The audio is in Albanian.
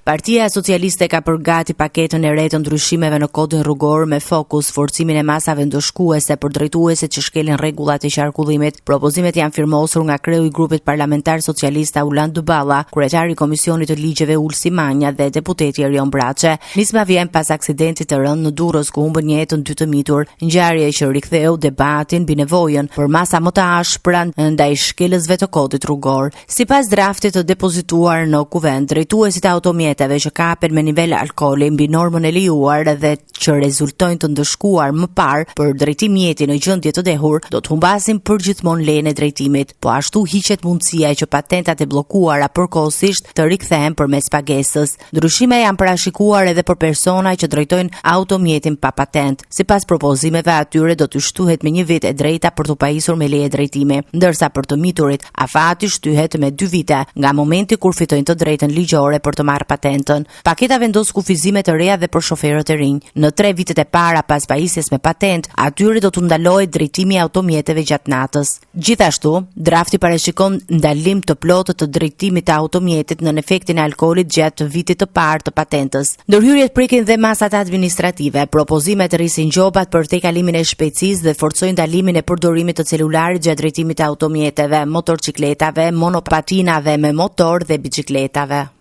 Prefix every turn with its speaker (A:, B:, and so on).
A: Partia Socialiste ka bërë gati paketën e re të ndryshimeve në kodin rrugor me fokus forcimin e masave ndëshkuese për drejtuesit që shkelin rregullat e qarkullimit. Propozimet janë firmosur nga kreu i grupit parlamentar socialist Taulant Balla, kryetari i Komisionit të Ligjeve Ulsi Manja dhe deputeti Erion Braçe. Nisma vjen pas aksidentit të rëndë në Durrës ku humbën jetën dy të mitur, ngjarje që riktheu debatin mbi nevojën për masa më të ashpra ndaj shkelësve të kodit rrugor. Sipas draftit të depozituar në Kuvend, drejtuesit e automjeteve që kapen me nivel alkooli mbi normën e lejuar dhe që rezultojnë të ndëshkuar më parë për drejtim mjeti në gjendje të dehur, do të humbasin përgjithmonë lejen e drejtimit. Po ashtu hiqet mundësia që patentat e bllokuara përkohësisht të rikthehen përmes pagesës. Ndryshime janë parashikuar edhe për persona që drejtojnë automjetin pa patentë. Sipas propozimeve, atyre do t'u shtyhet me një vit e drejta për t'u pajisur me leje drejtimi, ndërsa për të miturit, afati shtyhet me dy vite nga momenti kur fitojnë të drejtën ligjore për të marrë patentën. Paketa vendos kufizime të reja dhe për shoferët e rinj. Në tre vitet e para pas pajisjes me patentë, atyre do t'u ndalohet drejtimi i automjeteve gjatë natës. Gjithashtu, drafti parashikon ndalim të plotë të drejtimit të automjetit nën efektin e alkoolit gjatë vitit të parë të patentës. Ndërhyrjet prekin dhe masat administrative. Propozimet rrisin gjobat për tejkalimin e shpejtësisë dhe forcojnë ndalimin e përdorimit të celularit gjatë drejtimit të automjeteve, motorçikletave, monopatinave me motor dhe biçikletave.